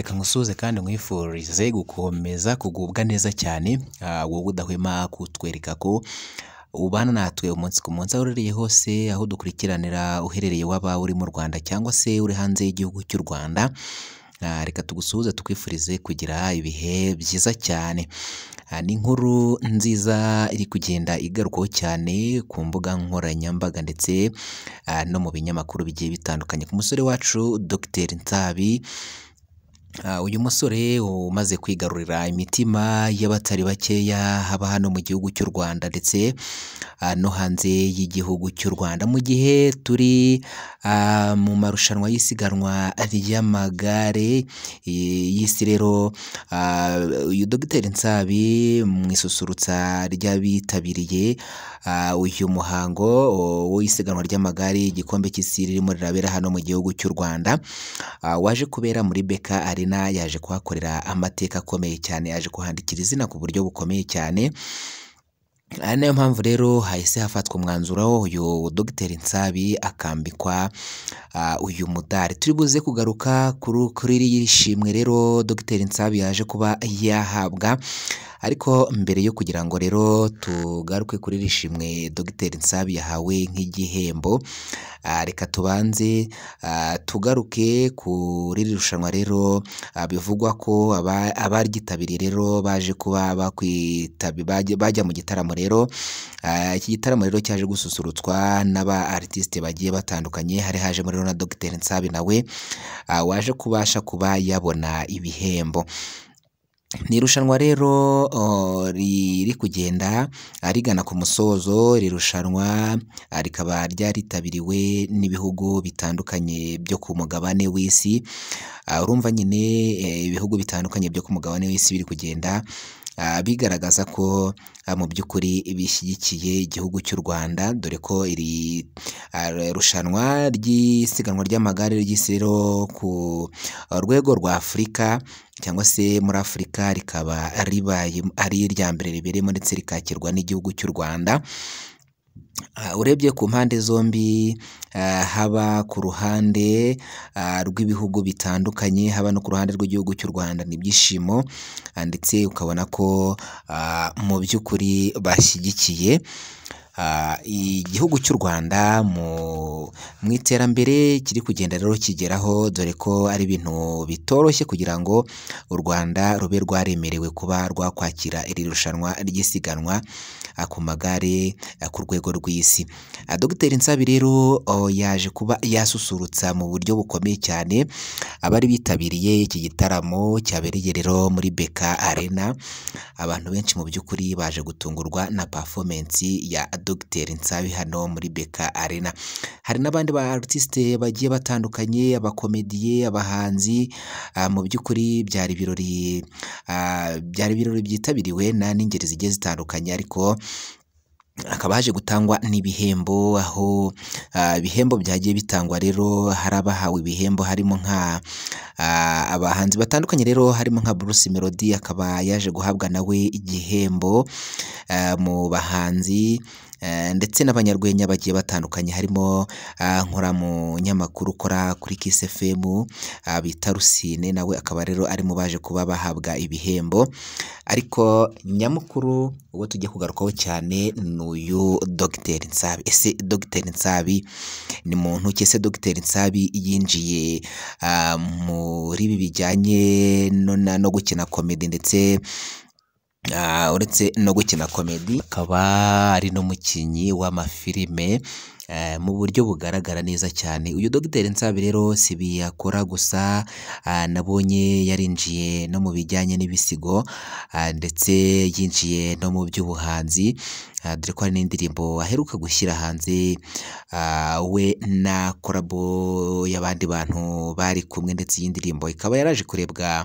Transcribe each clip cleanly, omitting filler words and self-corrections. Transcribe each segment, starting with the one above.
Reka ngusuhuze kandi nkwifurize gukomeza kugubwa neza cyane, wowe udahwema kutwereka ko ubana natwe umunsi ku munsi, aho uherereye hose, aho dukurikiranira uherereye, waba uri mu Rwanda cyangwa se uri hanze y'igihugu cy'u Rwanda, reka tugusuhuze tukwifurize kugira ibihe byiza cyane. Ni inkuru nziza iri kugenda igarukwaho cyane ku mbuga nkoranyambaga ndetse no mu binyamakuru bigiye bitandukanye. Ku musore wacu Dr Nsabi, uyu musore umaze kwigarurira imitima y'abatari bakeya, haba hano mu gihugu cy'u Rwanda ndetse no hanze y'igihugu cy'u Rwanda. Mu gihe turi mu marushanwa y'isiganwa ry'amagare y'isi rero, uyu Dr Nsabi mu isusurutsa ry'abitabiriye uyu muhango w'isiganwa ry'amagare, igikombe cy'isi ririmo rirabera hano mu gihugu cy'u Rwanda, waje kubera muri BK Arena, yaje kuhakorera amateka akomeye cyane, yaje kuhandikira izina ku buryo bukomeye cyane. Ari nayo mpamvu rero hahise hafatwa umwanzuro, uyu Dr Nsabi akambikwa uyu mudari. Turi buze kugaruka kuri iri shimwe rero Dr Nsabi yaje kuba yahabwa, ariko mbere yo kugira ngo rero tugaruke kuri iri shimwe Dr Nsabi yahawe nk'igihembo, reka tubanze tugaruke kuri iri rushanwa rero, bivugwa ko abaryitabiriye rero baje kuba bajya mu gitaramo rero. Iki gitaramo rero cyaje gususurutswa n'aba artiste bagiye batandukanye, hari hajemo rero na Dr Nsabi nawe waje kubasha kuba yabona ibihembo. Ni irushanwa rero riri kugenda rigana ku musozo. Iri rushanwa rikaba ryaritabiriwe n'ibihugu bitandukanye byo ku mugabane w'isi. Urumva nyine ibihugu bitandukanye byo ku mugabane w'isi biri kugenda bigaragaza ko mu by'ukuri bishyigikiye igihugu cy'u Rwanda, dore ko iri rushanwa ry'isiganwa ry'amagare ry'isi rero ku rwego rwa Afurika cyangwa se muri Afurika rikaba ribaye ari irya mbere ribereyemo ndetse rikakirwa n'igihugu cy'u Rwanda. Urebye ku mpande zombi, haba ku ruhande rw'ibihugu bitandukanye, haba no ku ruhande rw'igihugu cy'u Rwanda, ni ibyishimo ndetse ukabona ko mu by'ukuri bashyigikiye igihugu cy'u Rwanda mu iterambere kiri kugenda rero kigeraho, dore ko ari ibintu bitoroshye kugira ngo u Rwanda rube rwaremerewe kuba rwakwakira iri rushanwa ry'isiganwa ku magare ku rwego rw'isi. Dr Nsabi rero yaje kuba yasusurutsa mu buryo bukomeye cyane abari bitabiriye iki gitaramo cyabereye rero muri BK Arena. Abantu benshi mu by'ukuri baje gutungurwa na performance ya Dr Nsabi hano muri BK Arena. Hari n'abandi ba artiste bagiye batandukanye, abakomediye, abahanzi, mu by'ukuri byari ibirori byitabiriwe n'ingeri zigiye zitandukanye, ariko hakaba haje gutangwa n'ibihembo, aho ibihembo byagiye bitangwa rero hari abahawe ibihembo harimo nka abahanzi batandukanye rero, harimo nka Bruce Melody akaba yaje guhabwa nawe igihembo mu bahanzi ndetse n'abanyarwenya bagiye batandukanye, harimo nkora mu nyamakuru ukora kuri Kiss FM bita Rusine, nawe akaba rero ari mu baje kuba bahabwa ibihembo. Ariko nyamukuru uwo tujya kugarukaho cyane ni uyu Dr Nsabi. Ese Dr Nsabi ni muntu ki? Ese Dr Nsabi yinjiye muri ibi bijyanye no gukina komedi, ndetse uretse no gukina komedi akaba ari n'umukinnyi w'amafilime mu buryo bugaragara neza cyane. Uyu Dr Nsabi rero si biyakora gusa, nabonye yarinjiye no mu bijyanye n'ibisigo, ndetse yinjiye no mu by'ubuhanzi, dore ko hari n'indirimbo aheruka gushyira hanze we na korabo y'abandi bantu bari kumwe, ndetse iyi ndirimbo ikaba yaraje kurebwa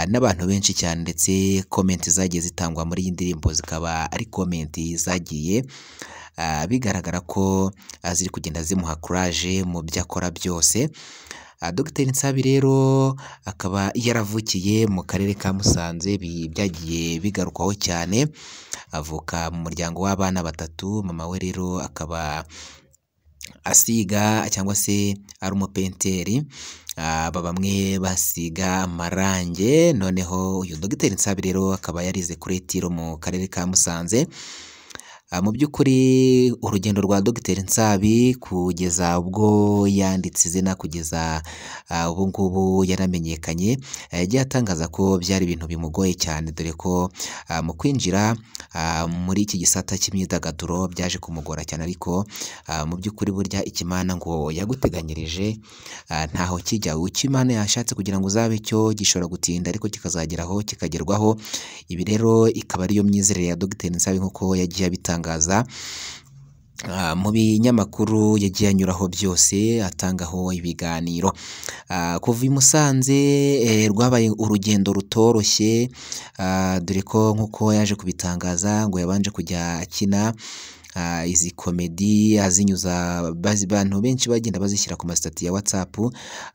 n'abantu benshi cyane, ndetse komenti zagiye zitangwa muri iyi ndirimbo zikaba ari komenti zagiye bigaragara ko ziri kugenda zimuha courage mu byo akora byose. Dr Nsabi rero akaba yaravukiye mu karere ka Musanze, byagiye bigarukwaho cyane. Avuka mu muryango w'abana batatu, mama we rero akaba asiga cyangwa se ari umupenteri. Aba bamwe basiga amarange. Noneho uyu Dogiteri Nsabi rero akaba yarize kuri Etiro mu karere ka Musanze. Mu by'ukuri urugendo rwa Dogiteri Nsabi kugeza ubwo yanditse izina, kugeza ubu ngubu yaramenyekanye, yagiye atangaza ko byari ibintu bimugoye cyane, dore ko mu kwinjira muri iki gisata cy'imyidagaduro byaje kumugora cyane, ariko mu by'ukuri burya Ikimana ngo yaguteganyirije ntaho kijya. Icyo Imana yashatse kugira ngo uzabe cyo gishobora gutinda ariko kikazageraho kikagerwaho. Ibi rero ikaba ariyo myizerere ya Dogiteri Nsabi nk'uko yagiye abitangaza mu binyamakuru yagiye anyuraho byose atangaho ibiganiro. Kuva i Musanze rwabaye urugendo rutoroshye, dore ko nk'uko yaje kubitangaza ngo yabanje kujya akina izi komedi azinyuza abantu benshi bagenda bazishyira ku masitati ya WhatsApp,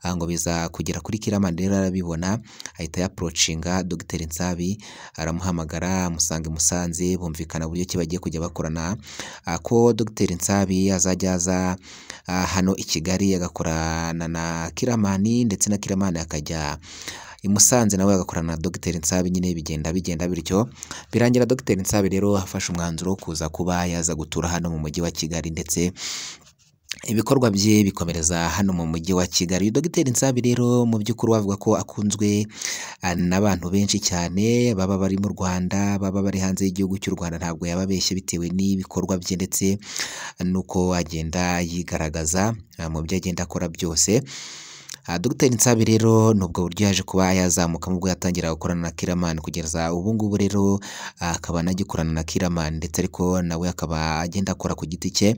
ngo biza kugera kuri Killaman rero arabibona ahita yaprocinga Dogiteri Nsabi, aramuhamagara amusanga i Musanze, bumvikana uburyo ki bagiye kujya bakorana, ko Dogiteri Nsabi azajya aza hano i Kigali agakorana na Killaman, ndetse na Killaman akajya i Musanze nawe agakorana na Dogiteri Nsabi. Nyine bigenda bityo birangira Dogiteri Nsabi rero afashe umwanzuro wo kuza kuba yaza gutura hano mu mujyi wa Kigali, ndetse ibikorwa bye bikomereza hano mu mujyi wa Kigali. Dogiteri Nsabi rero mu by'ukuri wavuga ko akunzwe n'abantu benshi cyane, baba bari mu Rwanda, baba bari hanze y'igihugu cy'u Rwanda, ntabwo yababeshye bitewe n'ibikorwa bye ndetse n'uko agenda yigaragaza mu byo agenda akora byose. Dogiteri Nsabi rero nubwo buryo yaje kuba yazamuka ubwo yatangira gukorana na Killaman kugeza ubu ngubu rero akaba anagikorana na Killaman, ndetse ariko nawe akaba agenda akora ku giti cye.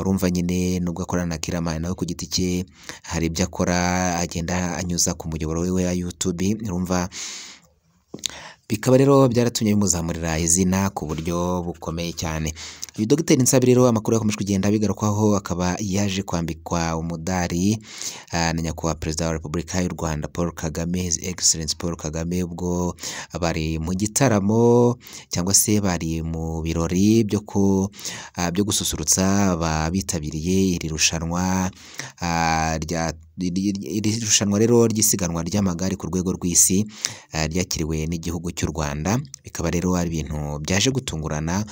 Urumva nyine nubwo akorana na Killaman nawe ku giti cye hari ibyo akora agenda anyuza ku muyoboro we wa YouTube, urumva bikaba rero byaratumye bimuzamurira izina ku buryo bukomeye cyane. Uyu Dogiteri Nsabi rero amakuru yakomeje kugenda abigarukwaho, akaba yaje kwambikwa umudari na nyakubahwa Perezida wa Repubulika y'u Rwanda Paul Kagame, His Excellency Paul Kagame, ubwo bari mu gitaramo cyangwa se bari mu birori byo gususurutsa abitabiriye iri rushanwa iri rushanwa rero ry'isiganwa ry'amagare ku rwego rw'isi ryakiriwe n'igihugu cy'u Rwanda. Bikaba rero ari ibintu byaje gutungurana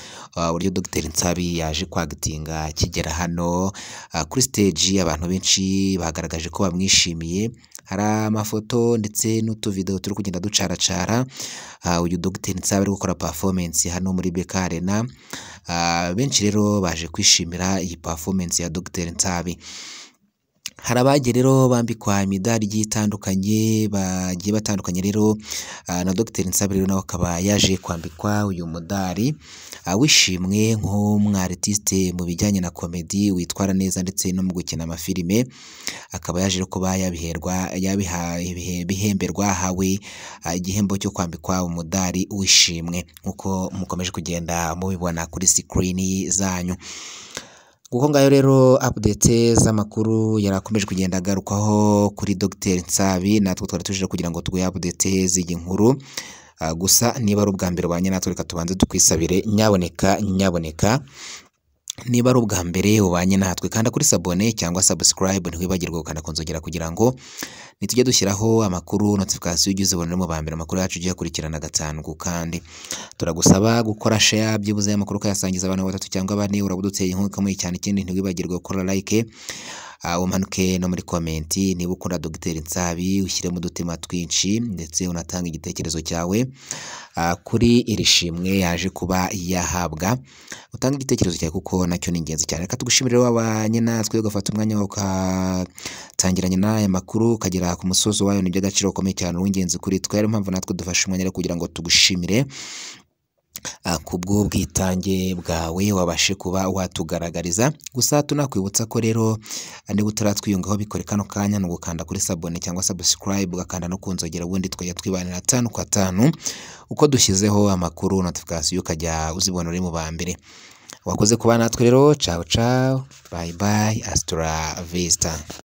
uburyo Dogiteri Nsabi yaje kwagitinga akigera hano kuri stage. Abantu benshi bagaragaje ko bamwishimiye, hari amafoto ndetse n'utuvideo turi kugenda ducaracara uyu Dogiteri Nsabi ari gukora performance hano muri BK Arena. Benshi rero baje kwishimira iyi performance ya Dogiteri Nsabi. Hari abagiye rero bambikwa imidari igiye itandukanye, bagiye batandukanye rero na Dogiteri Nsabi rero nawe akaba yaje kwambikwa uyu mudari w'ishimwe nk'umwaritiste mu bijyanye na komedi witwara neza ndetse no mu gukina amafilime, akaba yaje kuba yabiherwa bihemberwa ahawe igihembo cyo kwambikwa umudari w'ishimwe nk'uko mukomeje kugenda mubibona kuri sikirini zanyu. Kuko ngayo rero update z'amakuru yarakomeje kugenda agarukwaho kuri Dogiteri Nsabi, natwe twari tuje kugira ngo tuguhe update z'iyi nkuru. Gusa niba ari ubwa mbere ubanye natwe reka tubanze tukwisabire, nyaboneka nyaboneka, niba ari ubwa mbere ubanye natwe kanda kuri sabone cyangwa subscribe, ntiwibagirwe gukanda ku nzogera kugira ngo nitujye dushyiraho amakuru notification ujye uzibona mu ba mbere, amakuru yacu ujye uyakurikirana gatanu ku kandi. Turagusaba gukora share byibuze amakuru ukayasangiza abantu batatu cyangwa bane, urabuduteye inkunga ikomeye cyane. Ikindi ntiwibagirwe gukora like, umanuke no muri comment niba ukunda Dogiteri Nsabi ushyiremo udutima twinshi, ndetse unatanga igitekerezo cyawe kuri iri shimwe yaje kuba yahabwa, utanga igitekerezo cyawe kuko nacyo ni ingenzi cyane. Reka tugushimire wabanye natwe ugafata umwanya wawe ukatangiranye n'aya makuru ukagera ku musozo wayo, ni iby'agaciro gakomeye cyane, uw'ingenzi kuri twe. Ariyo mpamvu natwe dufashe umwanya rero kugira ngo tugushimire kubw'ubwitange bwawe wabashe kuba watugaragariza. Gusa tunakwibutsa ko rero niba utaratwiyungaho bikore kano kanya, ni ugukanda kuri sabone cyangwa subscribe ugakanda no ku nzogera, ubundi tukajya twibanira 5 kwa 5 uko dushyizeho amakuru notification ukajya uzibona uri mu ba mbere. Wakoze kuba natwe rero, ciao ciao, bye bye, hasta la vista.